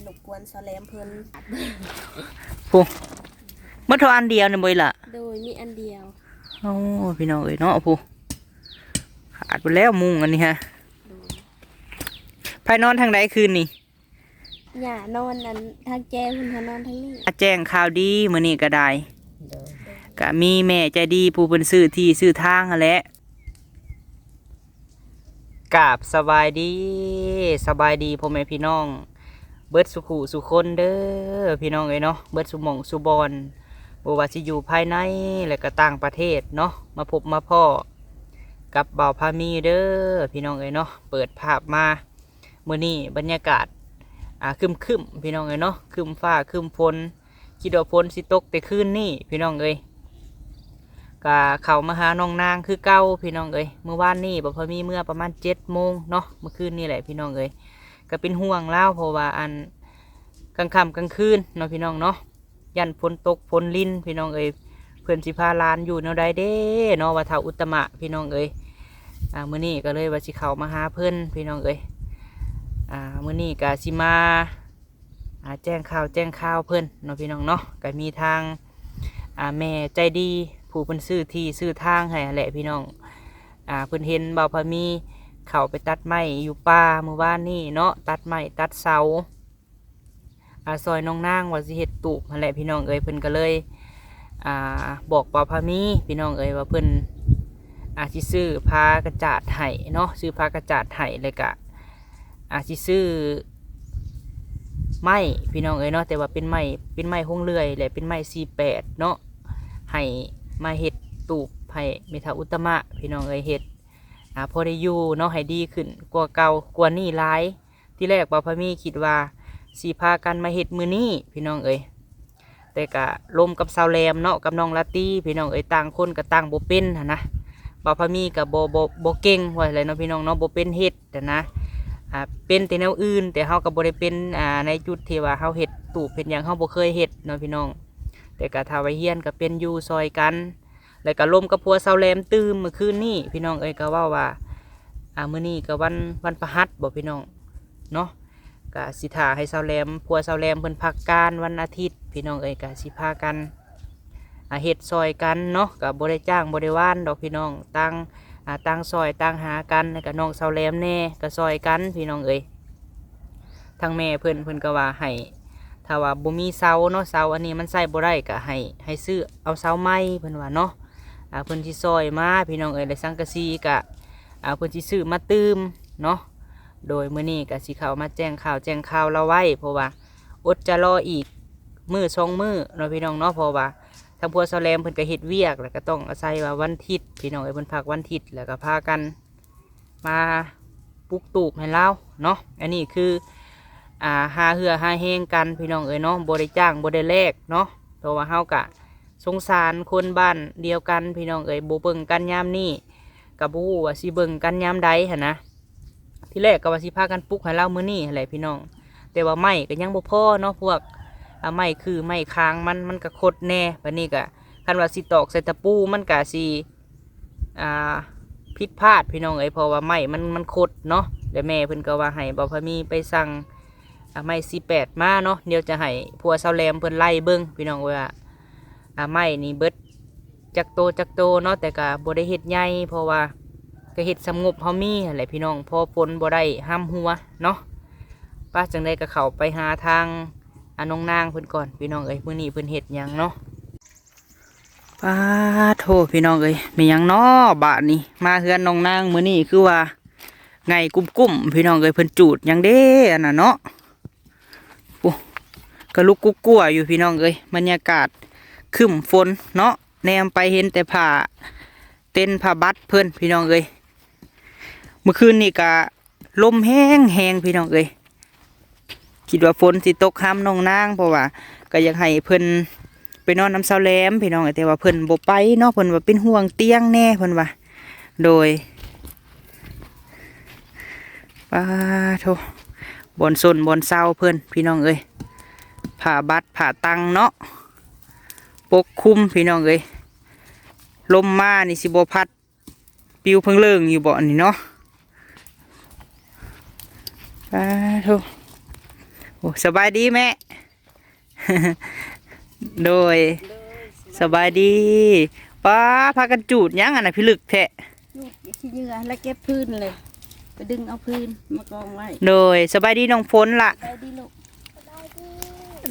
ລົບກວນສາວແຫຼມເພິ່ນ. ຜູ້ ໝົດເທົ່າອັນດຽວນີ້ບໍ່ອີ່ຫຼ້າ? ໂດຍ ມີອັນດຽວ. ໂອ້ ພີ່ນ້ອງເອີຍເນາະ ຜູ້ ຂາດໄປແລ້ວມຸ້ງອັນນີ້ຮະ. ໂດຍ ໃຜນອນທາງໃດຄືນນີ້? ຍ່ານອນອັນທາງແຈ້ພຸ້ນ ເຮົານອນທາງນີ້. ອາ ແຈ້ງຂ່າວດີມື້ນີ້ກໍໄດ້. ໂດຍ ກໍມີແມ່ໃຈດີຜູ້ເພິ່ນຊື້ທີ່ຊື້ທາງຫັ້ນແຫຼະ. ກາບສະບາຍດີ ສະບາຍດີພໍ່ແມ່ພີ່ນ້ອງເບິດສູ່ຜູ້ສູ່ຄົນເດີ ພີ່ນ້ອງເອີຍເນາະ ເບິດສູ່ໝ່ອງສູ່ບ່ອນ ບໍ່ວ່າຊິຢູ່ພາຍໃນ ແລະກໍຕ່າງປະເທດເນາະ ມາພົບມາພໍ້ກັບບ່າວພາມີເດີ ພີ່ນ້ອງເອີຍເນາະ. ເປີດພາບມາ ມື້ນີ້ບັນຍາກາດ ອາ ຄຶ້ມໆ ພີ່ນ້ອງເອີຍເນາະ ຄຶ້ມຟ້າຄຶ້ມຝົນ ຄິດວ່າຝົນຊິຕົກແຕ່ຄືນນີ້ ພີ່ນ້ອງເອີຍ. ກະເຂົ້າມາຫານ້ອງນາງຄືເກົ່າ ພີ່ນ້ອງເອີຍ. ມື້ວານນີ້ບ່າວພາມີເມືອປະມານເຈັດໂມງເນາະ ມື້ຄືນນີ້ແຫຼະ ພີ່ນ້ອງເອີຍ. ກະເປັນຫ່ວງລາວ ເພາະວ່າອັນກາງຄ່ຳກາງຄືນເນາະ ພີ່ນ້ອງເນາະ ຢ້ານຝົນຕົກຝົນລິນ ພີ່ນ້ອງເອີຍ. ເພິ່ນຊິພາຫຼານຢູ່ແນວໃດເດ້ເນາະ ວ່າທ້າວອຸດຕະມະ ພີ່ນ້ອງເອີຍ. ອາ ມື້ນີ້ກໍເລີຍວ່າຊິເຂົ້າມາຫາເພິ່ນ ພີ່ນ້ອງເອີຍ. ອາ ມື້ນີ້ກໍຊິມາ ອາ ແຈ້ງຂ່າວແຈ້ງຂ່າວເພິ່ນເນາະ ພີ່ນ້ອງເນາະ. ກໍມີທາງ ອາ ແມ່ໃຈດີຜູ້ເພິ່ນຊື້ທີ່ຊື້ທາງໃຫ້ຫັ້ນແຫຼະ ພີ່ນ້ອງ. ອາ ເພິ່ນເຫັນບ່າວພາມີເຂົ້າໄປຕັດໄມ້ຢູ່ປ່າມື້ວານນີ້ເນາະ ຕັດໄມ້ຕັດເສົາ ອາ ຊ່ອຍນ້ອງນາງວ່າຊິເຮັດຕູບຫັ້ນແຫຼະ ພີ່ນ້ອງເອີຍ. ເພິ່ນກໍເລີຍ ອາ ບອກບ່າວພາມີ ພີ່ນ້ອງເອີຍ ວ່າເພິ່ນ ອາ ຊິຊື້ຜ້າກະຈາດໃຫ້ເນາະ ຊື້ຜ້າກະຈາດໃຫ້ ແລ້ວກະ ອາ ຊິຊື້ໄມ້ ພີ່ນ້ອງເອີຍເນາະ ແຕ່ວ່າເປັນໄມ້ ເປັນໄມ້ໂຮງເລື່ອຍ ແລະເປັນໄມ້ສີ່ແປດເນາະ ໃຫ້ມາເຮັດຕູບໃຫ້ແມ່ທ້າວອຸດຕະມະ ພີ່ນ້ອງເອີຍ ເຮັດ ອາ ພໍໄດ້ຢູ່ເນາະ ໃຫ້ດີຂຶ້ນກວ່າເກົ່າກວ່ານີ້ຫຼາຍ. ທີແລກບ່າວພາມີຄິດວ່າຊິພາກັນມາເຮັດມື້ນີ້ ພີ່ນ້ອງເອີຍ ແຕ່ກະລົມກັບສາວແຫຼມເນາະ ກັບນ້ອງລາຕີ ພີ່ນ້ອງເອີຍ ຕ່າງຄົນກໍຕ່າງບໍ່ເປັນຫັ້ນນະ. ບ່າວພາມີກໍບໍ່ ບໍ່ ບໍ່ເກັ່ງວ່າຊັ້ນເນາະ ພີ່ນ້ອງເນາະ ບໍ່ເປັນເຮັດຫັ້ນນະ. ອາ ເປັນແຕ່ແນວອື່ນ ແຕ່ເຮົາກໍບໍ່ໄດ້ເປັນ ອາ ໃນຈຸດທີ່ວ່າເຮົາເຮັດຕູບເຮັດຫຍັງ ເຮົາບໍ່ເຄີຍເຮັດເນາະ ພີ່ນ້ອງ. ແຕ່ກໍຖ້າວ່າຮຽນກໍເປັນຢູ່ຊ່ອຍກັນ. ແລ້ວກໍລົມກັບຜົວສາວແຫຼມຕື່ມມື້ຄືນນີ້ ພີ່ນ້ອງເອີຍ ກໍເວົ້າວ່າ ອາ ມື້ນີ້ກໍວັນ ວັນພະຫັດບໍພີ່ນ້ອງເນາະ ກໍຊິຖ້າໃຫ້ສາວແຫຼມ ຜົວສາວແຫຼມເພິ່ນພັກການວັນອາທິດ ພີ່ນ້ອງເອີຍ ກໍຊິພາກັນ ອາ ເຮັດຊ່ອຍກັນເນາະ ກໍບໍ່ໄດ້ຈ້າງບໍ່ໄດ້ວານດອກ ພີ່ນ້ອງ ຕ່າງ ອາ ຕ່າງຊ່ອຍຕ່າງຫາກັນ ແລ້ວກໍນ້ອງສາວແຫຼມແດ່ກໍຊ່ອຍກັນ ພີ່ນ້ອງເອີຍ. ທາງແມ່ເພິ່ນ ເພິ່ນກໍວ່າໃຫ້ ຖ້າວ່າບໍ່ມີເສົາເນາະ ເສົາອັນນີ້ມັນໃຊ້ບໍ່ໄດ້ ກໍໃຫ້ ໃຫ້ຊື້ເອົາເສົາໃໝ່ ເພິ່ນວ່າເນາະ. ອາ ເພິ່ນຊິຊ່ອຍມາ ພີ່ນ້ອງເອີຍ ແລະສັງກະສີກະ ອາ ເພິ່ນຊິຊື້ມາຕື່ມເນາະ. ໂດຍ ມື້ນີ້ກະຊິເຂົ້າມາແຈ້ງຂ່າວແຈ້ງຂ່າວລາວໄວ້ ເພາະວ່າອົດຈະລໍອີກມື້ສອງມື້ເນາະ ພີ່ນ້ອງເນາະ ເພາະວ່າທາງຜົວສາວແຫຼມເພິ່ນກະເຮັດວຽກ ແລ້ວກະຕ້ອງອາໄສວ່າວັນທິດ ພີ່ນ້ອງເອີຍ ເພິ່ນພັກວັນທິດ ແລ້ວກະພາກັນ ມາປຸກຕູບໃຫ້ລາວເນາະ. ອັນນີ້ຄື ອາ ຫາເຫື່ອຫາແຮງກັນ ພີ່ນ້ອງເອີຍເນາະ ບໍ່ໄດ້ຈ້າງບໍ່ໄດ້ແລກເນາະ ເພາະວ່າເຮົາກະສົງສານຄົນບ້ານດຽວກັນ ພີ່ນ້ອງເອີຍ ບໍ່ເບິ່ງກັນຍາມນີ້ ກະບໍ່ຮູ້ວ່າຊິເບິ່ງກັນຍາມໃດຫັ້ນນະ. ທີແລກກໍວ່າຊິພາກັນປຸກໃຫ້ລາວມື້ນີ້ຫັ້ນແຫຼະ ພີ່ນ້ອງ ແຕ່ວ່າໄມ້ກໍຍັງບໍ່ພໍເນາະ ພວກ ອາ ໄມ້ຄືໄມ້ຄາງມັນ ມັນກະຄົດແດ່. ບາດນີ້ກະ ຄັນວ່າຊິຕອກໃສ່ຕະປູ ມັນກະຊິ ອ່າ ຜິດພາດ ພີ່ນ້ອງເອີຍ ເພາະວ່າໄມ້ມັນ ມັນຄົດເນາະ. ແລ້ວແມ່ເພິ່ນກໍວ່າໃຫ້ບ່າວພາມີໄປສັ່ງ ອ່າ ໄມ້ສີ່ແປດມາເນາະ ດຽວຈະໃຫ້ຜົວສາວແຫຼມເພິ່ນໄລ່ເບິ່ງ ພີ່ນ້ອງເອີຍ ວ່າ ອ່າ ໄມ້ນີ້ເບິດຈັກໂຕຈັກໂຕເນາະ. ແຕ່ກະບໍ່ໄດ້ເຮັດໃຫຍ່ ເພາະວ່າກະເຮັດສ່ຳງົບເຮົາມີຫັ້ນແຫຼະ ພີ່ນ້ອງ ພໍຝົນບໍ່ໄດ້ຫ້ຳຫົວເນາະ. ປະ ຈັ່ງໃດກະເຂົ້າໄປຫາທາງ ອາ ນ້ອງນາງເພິ່ນກ່ອນ ພີ່ນ້ອງເອີຍ ມື້ນີ້ເພິ່ນເຮັດຫຍັງເນາະ. ປາໂທ້ ພີ່ນ້ອງເອີຍ ແມ່ນຫຍັງເນາະບາດນີ້ ມາເຮືອນນ້ອງນາງມື້ນີ້ຄືວ່າໄງ່ກຸ້ມໆ ພີ່ນ້ອງເອີຍ ເພິ່ນຈູດຫຍັງເດ້ອັນນັ້ນເນາະ. ໂອ້ ກະລຸກກຸກກົວຢູ່ ພີ່ນ້ອງເອີຍ ບັນຍາກາດຄຶ້ມຝົນເນາະ ແນມໄປເຫັນແຕ່ຜ້າເຕັນຜ້າບັດເພິ່ນ ພີ່ນ້ອງເອີຍ. ມື້ຄືນນີ້ກະ ລົມແຮງໆ ພີ່ນ້ອງເອີຍ ຄິດວ່າຝົນຊິຕົກຫ້ຳນ້ອງນາງ ເພາະວ່າກໍຢາກໃຫ້ເພິ່ນໄປນອນນຳສາວແຫຼມ ພີ່ນ້ອງເອີຍ ແຕ່ວ່າເພິ່ນບໍ່ໄປເນາະ ເພິ່ນວ່າເປັນຫ່ວງຕຽງແດ່ ເພິ່ນວ່າ. ໂດຍ ປາໂທ້ ບ່ອນຊົນບ່ອນເຊົາເພິ່ນ ພີ່ນ້ອງເອີຍ ຜ້າບັດຜ້າຕັງເນາະ ປົກຄຸມ ພີ່ນ້ອງເອີຍ. ລົມມານີ້ຊິບໍ່ພັດ ປິວເພິ່ງເລີງຢູ່ເບາະນີ້ເນາະ. ປາໂທ້ ໂອ້ ສະບາຍດີແມ່. ໂດຍ ໂດຍ ສະບາຍດີ. ປ້າ ພາກັນຈູດຫຍັງຫັ້ນນະ ພິລຶກແທ້? ຈູດຂີ້ເຫຍື້ອ ແລ້ວເກັບຟືນເລີຍ ໄປດຶງເອົາຟືນມາກອງໄວ້. ໂດຍ ສະບາຍດີນ້ອງຝົນລະ. ສະບາຍດີລູກ.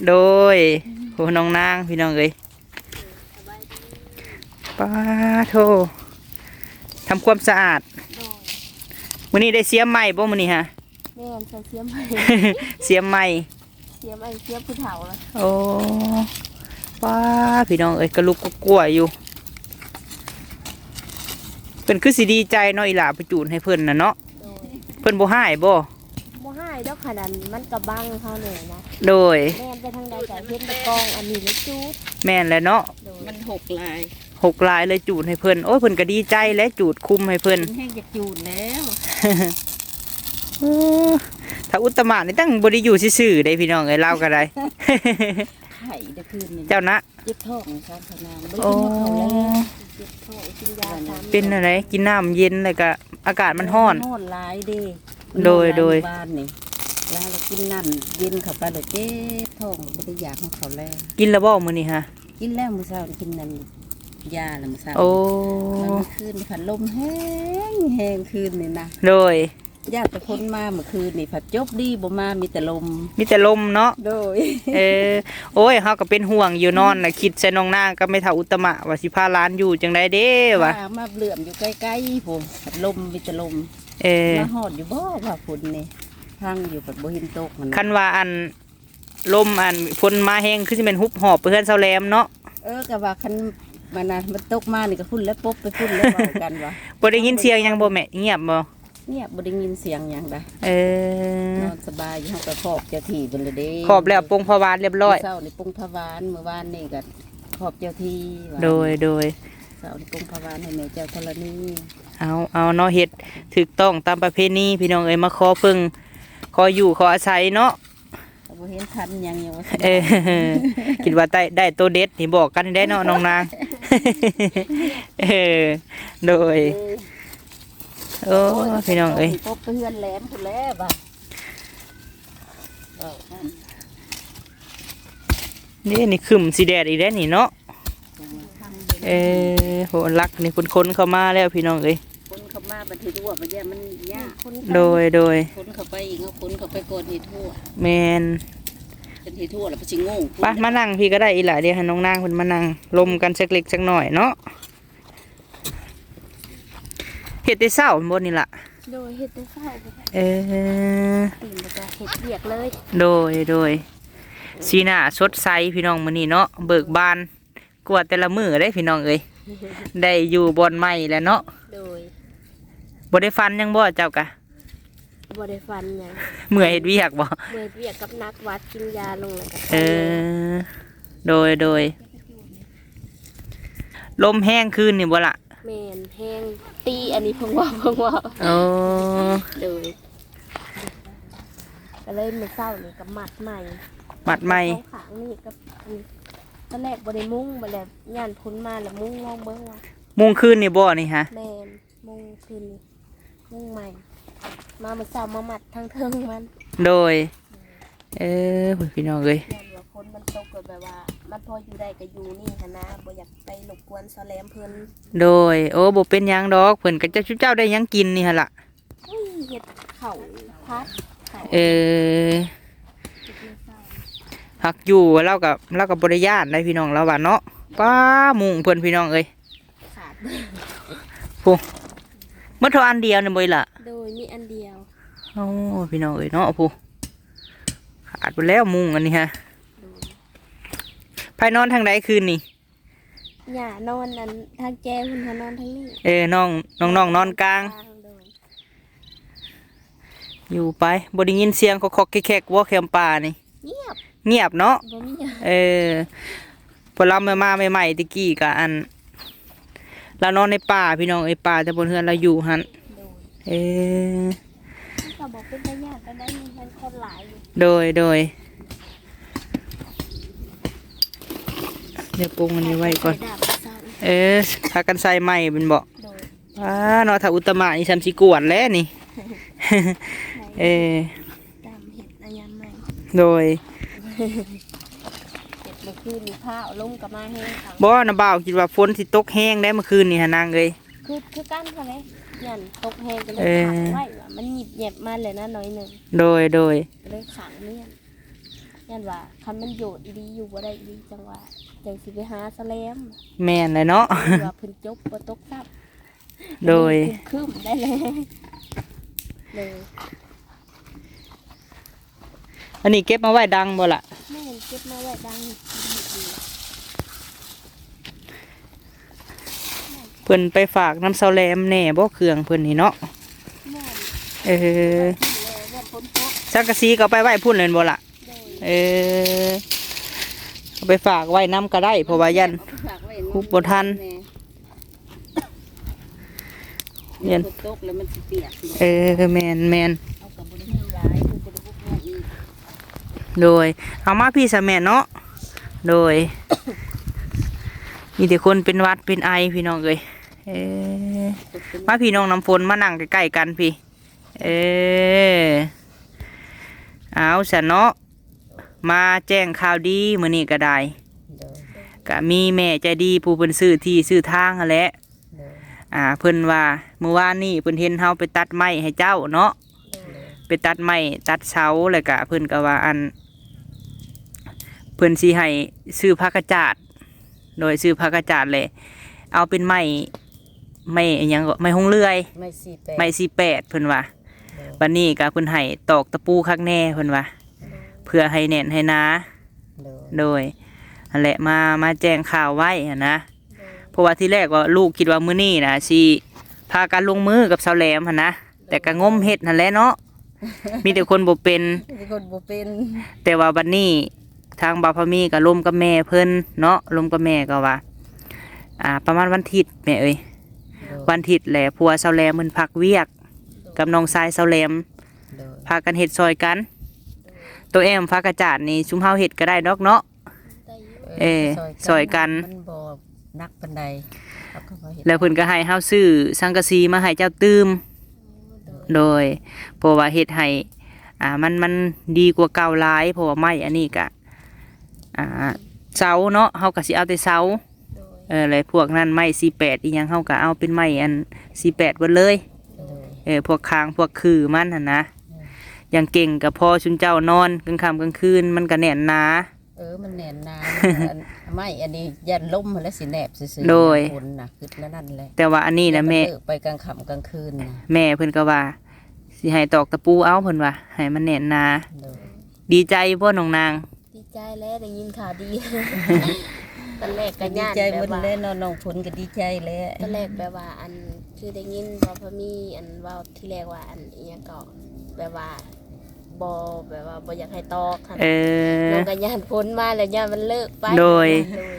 ໂດຍ ໂອ້ ນ້ອງນາງ ພີ່ນ້ອງເອີຍ. ປ້າໂທ ທຳຄວາມສະອາດ. ໂດຍ ມື້ນີ້ໄດ້ສຽມໃໝ່ບໍ່ມື້ນີ້ຫະ? ແມ່ນ ໃສ່ສຽມໃໝ່ ສຽມໃໝ່ ສຽມໃໝ່ ສຽມຜູ້ເຖົ້າລະ. ໂອ້ ປ້າ ພີ່ນ້ອງເອີຍ ກະລຸກກະກົວຢູ່. ເພິ່ນຄືຊິດີໃຈເນາະ ອີຫຼ້າໄປຈູດໃຫ້ເພິ່ນນະເນາະ. ໂດຍ ເພິ່ນບໍ່ຮ້າຍບໍ່? ບໍ່ຮ້າຍດອກ ຂະໜາດມັນກະບັງເຮົາແດ່ນະ. ໂດຍ ແມ່ນໄປທາງໃດກະເຫັນແຕ່ກອງອັນນີ້ແຫຼະຈູດ. ແມ່ນແຫຼະເນາະ. ໂດຍ ມັນຫົກຫຼາຍ ຫົກຫຼາຍເລີຍຈູດໃຫ້ເພິ່ນ. ໂອ້ຍ ເພິ່ນກະດີໃຈແຫຼະ ຈູດຄຸມໃຫ້ເພິ່ນ. ເພິ່ນແຮງຢາກຈູດແລ້ວ. ເອີ ຖ້າອຸດຕະມະນີ້ຕັ້ງບໍ່ໄດ້ຢູ່ຊື່ໆເດ້ ພີ່ນ້ອງເອີຍ ລາວກະໄດ້. ໄຂ້ເດ້ຄືນນີ້ ເຈົ້ານະ. ເຈັບທ້ອງ ສາມເທົ່ານາງ ບໍ່ໄດ້ກິນເຂົ້າແລງ. ໂອ້ ເຈັບທ້ອງ ກິນຢາສາມ ເປັນແນວໃດ? ກິນນ້ຳເຢັນ ແລ້ວກະອາກາດມັນຮ້ອນ ມັນຮ້ອນຫຼາຍເດ້. ໂດຍ ມັນຮ້ອນຫຼາຍ ໂດຍ ມື້ວານນີ້ ແລ້ວລະກິນນ້ຳເຢັນເຂົ້າໄປ ແລ້ວເຈັບທ້ອງ ບໍ່ໄດ້ຢາກເຂົ້າແລງ. ກິນແລ້ວບໍ່ມື້ນີ້ຫະ? ກິນແລ້ວ ມື້ເຊົ້ານີ້ກິນນັ້ນ ຢາແລ້ວມື້ເຊົ້າ. ໂອ້ ມື້ຄືນພັດລົມແຮງໆ ຄືນນີ້ນະ. ໂດຍ ຢ້ານແຕ່ຄົນມາມື້ຄືນນີ້ ພັດຈົບດີບໍ່ມາ ມີແຕ່ລົມ ມີແຕ່ລົມເນາະ. ໂດຍ ເອີ ໂອ້ຍ ເຮົາກະເປັນຫ່ວງຢູ່ ນອນລະຄິດໃສ່ນ້ອງນາງກັບແມ່ເຖົ້າອຸດຕະມະ ວ່າຊິພາຫຼານຢູ່ຈັ່ງໃດເດ້ວະ. ມາເຫຼື້ອມຢູ່ໄກໆພຸ້ນ ພັດລົມ ມີແຕ່ລົມ. ເອີ ມາຮອດຢູ່ບໍ່ວ່າຝົນນີ້ ພັງຢູ່ ພັດບໍ່ເຫັນຕົກຫັ້ນນະ. ຄັນວ່າອັນ ລົມອັນຝົນມາແຮງ ຄືຊິແມ່ນຮຸບຫອບໄປເຮືອນຊາວແຫຼມເນາະ. ເອີ ກະວ່າຄັນມັນນະ ມັນຕົກມານີ້ກະພຸ້ນແລ້ວ ປົບໄປພຸ້ນແລ້ວ ເວົ້າກັນວ່າ. ບໍ່ໄດ້ຍິນສຽງຫຍັງບໍ່ແມ່? ງຽບບໍ່? ງຽບ ບໍ່ໄດ້ຍິນສຽງຫຍັງດາ. ເອີ ນອນສະບາຍຢູ່. ເຮົາກະຂອບເຈົ້າທີ່ເພິ່ນແລ້ວເດ້ ຂອບແລ້ວ ປົງພະຫວານລຽບລ້ອຍ. ເຊົ້ານີ້ປົງພະຫວານ ມື້ວານນີ້ກະຂອບເຈົ້າທີ່. ໂດຍ ໂດຍ ເຊົ້ານີ້ປົງພະຫວານໃຫ້ແມ່ເຈົ້າທໍລະນີ. ເອົາ ເອົາເນາະ ເຮັດຖືກຕ້ອງຕາມປະເພນີ ພີ່ນ້ອງເອີຍ ມາຂໍເພິ່ງ ຂໍຢູ່ ຂໍອາໄສເນາະ. ກະບໍ່ເຫັນທັນຫຍັງຢູ່ວ່າຊັ້ນ. ເອີ ຄິດວ່າໄດ້ ໄດ້ໂຕເດັດນີ້ບອກກັນໄດ້ເນາະ ນ້ອງນາງ. ເອີ ໂດຍ ເອີ ໂອ້ຍ ພີ່ນ້ອງເອີຍ ປົບໄປເຮືອນແຫຼມພຸ້ນແຫຼະບາດ. ເອີ ເດ້ ນີ້ຄຶ້ມຊິແດດອີກແລ້ວນີ້ເນາະ. ເອີ ໂຫ ລັກນີ້ເພິ່ນຂົນເຂົ້າມາແລ້ວ ພີ່ນ້ອງເອີຍ. ຂົນເຂົ້າມາບັດເຮັດຮົ້ວ ບັດຢ້ານມັນຍາກ. ໂດຍ ໂດຍ ຂົນເຂົ້າໄປອີກ ເອົາຂົນເຂົ້າໄປກ່ອນເຮັດຮົ້ວ. ແມ່ນ ຄັນເຮັດຮົ້ວແລ້ວມັນຊິໂງ່ງ. ໄປ ມານັ່ງພີ້ກະໄດ້ອີ່ຫຼ້າ ດຽວໃຫ້ນ້ອງນາງເພິ່ນມານັ່ງລົມກັນຈັກເລັກຈັກໜ້ອຍເນາະ. ເຮັດແຕ່ເຊົ້າແມ່ນບໍ່ນີ້ລະ? ໂດຍ ເຮັດແຕ່ເຊົ້າ. ເອີ ຕື່ນແລ້ວກະເຮັດວຽກເລີຍ. ໂດຍ ໂດຍ ສີໜ້າສົດໃສພີ່ນ້ອງມື້ນີ້ເນາະ ເບີກບານ ກວ່າແຕ່ລະມື້ເດ້ພີ່ນ້ອງເອີຍ. ໄດ້ຢູ່ບ່ອນໃໝ່ແລ້ວເນາະ. ໂດຍ ບໍ່ໄດ້ຝັນຫຍັງບໍ່ເຈົ້າກະ? ບໍ່ໄດ້ຝັນຫຍັງ. ເມື່ອຍເຮັດວຽກບໍ່? ເມື່ອຍເຮັດວຽກກັບໜັກຫວັດ ກິນຢາລົງແລ້ວກະ. ເອີ ໂດຍ ໂດຍ ລົມແຮງຄືນນີ້ບໍ່ລະ? ແມ່ນ ແຮງ ຕີອັນນີ້ເພິ່ງວ່າ ເພິ່ງວ່າ. ໂອ້ ໂດຍ ກະເລີຍມື້ເຊົ້ານີ້ກະມັດໃໝ່ ມັດໃໝ່ ສອງຂ້າງນີ້ກະ ຕອນແລກບໍ່ໄດ້ມຸງ ບາດແລ້ວຢ້ານຝົນມາລະມຸງລອງເບິ່ງວ່າ. ມຸງຄືນນີ້ບໍ່ນີ້ຫະ? ແມ່ນ ມຸງຄືນນີ້ ມຸງໃໝ່ ມາມື້ເຊົ້າມາມັດທາງເທິງມັນ. ໂດຍ ເອີ ພຸ້ນພີ່ນ້ອງເອີຍ ຢ້ານວ່າຝົນມັນຕົກ ກະແບບວ່າມັນພໍຢູ່ໄດ້ກະຢູ່ນີ້ຫັ້ນນະ ບໍ່ຢາກໄປລົບກວນຊາວແຫຼມເພິ່ນ. ໂດຍ ໂອ້ ບໍ່ເປັນຫຍັງດອກ ເພິ່ນກະ ເຈົ້າ ເຈົ້າໄດ້ຫຍັງກິນນີ້ຫັ້ນລະ? ອຸ້ຍ ເຮັດເຂົ້າຜັດເຂົ້າ. ເອີ ເຮັດມື້ເຊົ້າ ຫາກຢູ່ລາວກະ ລາວກະບໍ່ໄດ້ຢ້ານໃດພີ່ນ້ອງ ລາວວ່າເນາະ. ປ້າ ມຸ້ງເພິ່ນພີ່ນ້ອງເອີຍ ຂາດ ພຸ້ນ ໝົດເທົ່າອັນດຽວນີ້ບໍ່ອີ່ຫຼ້າ? ໂດຍ ມີອັນດຽວ. ໂອ້ ພີ່ນ້ອງເອີຍເນາະ ພຸ້ນ ຂາດໝົດແລ້ວມຸ້ງອັນນີ້ຫະ. ໂດຍ ໃຜນອນທາງໃດຄືນນີ້? ຍ່ານອນອັນທາງແຈພຸ້ນ ຫານອນທາງນີ້. ເອີ ນ້ອງ ນ້ອງໆ ນອນກາງ. ໂດຍ ຢູ່ໄປ ບໍ່ໄດ້ຍິນສຽງຄອກໆແຄກໆບໍ່ ແຄມປ່ານີ້? ງຽບ ງຽບເນາະ. ບໍ່ມີຫຍັງ. ເອີ ພວກລາວມາໃໝ່ໆ ແຕ່ກີ້ກະອັນ ລາວນອນໃນປ່າພີ່ນ້ອງເອີຍ ປ່າແຕ່ບ່ອນເຮືອນລາວຢູ່ຫັ້ນ. ໂດຍ ເອີ ກະບໍ່ເປັນຕາຢ້ານປານໃດ ມີແຮງຄົນຫຼາຍຢູ່. ໂດຍ ໂດຍ ດຽວປຸງອັນນີ້ໄວ້ກ່ອນ. ເອີ ພາກັນໃສ່ໃໝ່ແມ່ນບໍ່? ໂດຍ ວ້າເນາະ ຖ້າອຸດຕະມະນີ້ຊ່ຳຊິກວນແຫຼະນີ້. ເອີ ຕາມເຮັດອາຍາມໃໝ່. ໂດຍ ເຮັດເມື່ອຄືນນີ້ຟ້າວລົມກໍມາແຮງເອົາ ບໍ່ ນ້າບ່າວຄິດວ່າຝົນຊິຕົກແຮງໄດ໋ເມື່ອຄືນນີ້ຫັ້ນນາງເອີຍ ຄື ຄືກັນຫັ້ນແຫຼະ ຢ້ານຕົກແຮງກໍເລີຍ ເອີ ຂັງໄວ້ວ່າມັນຫຍິບແຫຍັບມາແລ້ວນະໜ້ອຍໜຶ່ງ ໂດຍ ໂດຍ ກໍເລີຍຂັງເມຍ ຢ້ານວ່າຄັນມັນໂຍດອີ່ຫຼີຢູ່ບໍ່ໄດ້ອີ່ຫຼີ ຈັ່ງວ່າຈັ່ງຊິໄປຫາສະແລມ ແມ່ນແຫຼະເນາະ ເພິ່ນວ່າເພິ່ນຈົບບໍ່ຕົກຊ້ຳ ໂດຍ ຄຶ້ມໆໄດ້ແລ້ວ ໂດຍ ອັນນີ້ເກັບມາໄວ້ດັງບໍ່ລະ? ແມ່ນ ເກັບມາໄວ້ດັງ ເພິ່ນໄປຝາກນຳສາວແຫຼມແດ່ບໍ່ ເຄື່ອງເພິ່ນນີ້ເນາະ? ແມ່ນ ເອີ ເພິ່ນແລ້ວ ຢ້ານຝົນຕົກ ສັງກະສີກໍເອົາໄປໄວ້ພຸ້ນແມ່ນບໍ່ລະ? ໂດຍ ເອີ ເອົາໄປຝາກໄວ້ນຳກໍໄດ້ ເພາະວ່າຢ້ານ ເອົາໄປຝາກໄວ້ນຳ ຮຸບບໍ່ທັນ ແມ່ ຢ້ານຝົນຕົກແລ້ວມັນຊິປຽກ ເອີ ແມ່ນໆ ເຮົາກໍບໍ່ໄດ້ມີຫຼາຍ ບໍ່ໄດ້ຮຸບມາອີກ ໂດຍ ເອົາມາພີ້ຊະແມ່ເນາະ ໂດຍ ມີແຕ່ຄົນເປັນຫວັດເປັນໄອພີ່ນ້ອງເອີຍ ເອີ ມາພີ່ນ້ອງນ້ຳຝົນ ມານັ່ງໃກ້ໆກັນພີ້ ເອີ ເອົາຊັ້ນເນາະ ມາແຈ້ງຂ່າວດີມື້ນີ້ກໍໄດ້ ໂດຍ ກະມີແມ່ໃຈດີຜູ້ເພິ່ນຊື້ທີ່ຊື້ທາງຫັ້ນແຫຼະ ໂດຍ ອ່າ ເພິ່ນວ່າມື້ວານນີ້ເພິ່ນເຫັນເຮົາໄປຕັດໄມ້ໃຫ້ເຈົ້າເນາະ ໂດຍ ໄປຕັດໄມ້ຕັດເສົາ ແລ້ວກະເພິ່ນກໍວ່າ ອັນ ເພິ່ນຊິໃຫ້ຊື້ຜັກກະຈາດ ໂດຍ ຊື້ຜັກກະຈາດແຫຼະ ເອົາເປັນໄມ້ ໄມ້ຫຍັງເກາະ ໄມ້ຫົງເລື່ອຍ ໄມ້ສີ່ແປດ ໄມ້ສີ່ແປດ ເພິ່ນວ່າ ໂດຍ ບັດນີ້ກໍເພິ່ນໃຫ້ຕອກຕະປູຄັກແນ່ ເພິ່ນວ່າ ໂດຍ ເພື່ອໃຫ້ແໜ້ນໃຫ້ໜາ ໂດຍ ໂດຍ ຫັ້ນແຫຼະ ມາ ມາແຈ້ງຂ່າວໄວ້ຫັ້ນນະ ໂດຍ ເພາະວ່າທີແລກວ່າລູກຄິດວ່າມື້ນີ້ນະຊິພາກັນລົງມືກັບສາວແຫຼມຫັ້ນນະ ແຕ່ກໍງົມເຮັດຫັ້ນແຫຼະເນາະ ມີແຕ່ຄົນບໍ່ເປັນ ມີແຕ່ຄົນບໍ່ເປັນ ແຕ່ວ່າບັດນີ້ທາງບ່າວພາມີກໍລົມກັບແມ່ເພິ່ນເນາະ ລົມກັບແມ່ກໍວ່າ ອ່າ ປະມານວັນທິດແມ່ເອີຍ ໂດຍ ວັນທິດແຫຼະ ເພາະວ່າສາວແຫຼມເພິ່ນພັກວຽກ ໂດຍ ກັບນ້ອງຊາຍສາວແຫຼມ ໂດຍ ພາກັນເຮັດຊ່ອຍກັນ ໂຕແອມ ຜັກກະຈາດນີ້ຊຸມເຮົາເຮັດກໍໄດ້ດອກເນາະ ໄດ້ຢູ່ ເອີ ຊ່ອຍກັນ ຊ່ອຍກັນ ມັນບໍ່ໜັກປານໃດ ເຮົາກໍບໍ່ເຮັດ ແລ້ວເພິ່ນກໍໃຫ້ເຮົາຊື້ສັງກະສີມາໃຫ້ເຈົ້າຕື່ມ ໂດຍ ໂດຍ ເພາະວ່າເຮັດໃຫ້ ອ່າ ມັນ ມັນດີກວ່າເກົ່າຫຼາຍ ເພາະວ່າໄມ້ອັນນີ້ກະ ອ່າ ເສົາເນາະ ເຮົາກະຊິເອົາແຕ່ເສົາ ໂດຍ ເອີ ແລະພວກນັ້ນໄມ້ສີ່ແປດອີ່ຫຍັງ ເຮົາກະເອົາເປັນໄມ້ອັນສີ່ແປດເບິດເລີຍ ໂດຍ ເອີ ພວກຄາງພວກຄືມັນຫັ້ນນະ ໂດຍ ຢ່າງເກັ່ງກະພໍຊຸມເຈົ້ານອນກາງຄ່ຳກາງຄືນ ມັນກະແໜ້ນໜາ ເອີ ມັນແໜ້ນໜາ ມັນກະ ອັນ ໄມ້ອັນນີ້ຢ້ານລົມຫັ້ນແຫຼະຊິແໜບຊື່ໆ ໂດຍ ຝົນນະ ຄິດແນວນັ້ນແຫຼະ ແຕ່ວ່າອັນນີ້ນະແມ່ ເລີກໄປກາງຄ່ຳກາງຄືນນະ ແມ່ເພິ່ນກໍວ່າຊິໃຫ້ຕອກຕະປູເອົາ ເພິ່ນວ່າໃຫ້ມັນແໜ້ນໜາ ໂດຍ ດີໃຈບໍ່ນ້ອງນາງ? ດີໃຈແຫຼະ ໄດ້ຍິນຂ່າວດີ ຕອນແລກກໍຢ້ານ ດີໃຈ ແບບວ່າ ເບິດແຫຼະເນາະ ນ້ອງຝົນກໍດີໃຈແຫຼະ ຕອນແລກແບບວ່າ ອັນ ຄືໄດ້ຍິນວ່າພາມີ ອັນ ເວົ້າທີແລກວ່າ ອັນ ອີ່ຫຍັງເກາະ ແບບວ່າ ບໍ່ ແບບວ່າບໍ່ຢາກໃຫ້ຕອກຫັ້ນ ເອີ ນ້ອງກໍຢ້ານຝົນມາແລ້ວ ຢ້ານມັນເລີກໄປ ໂດຍ ໂດຍ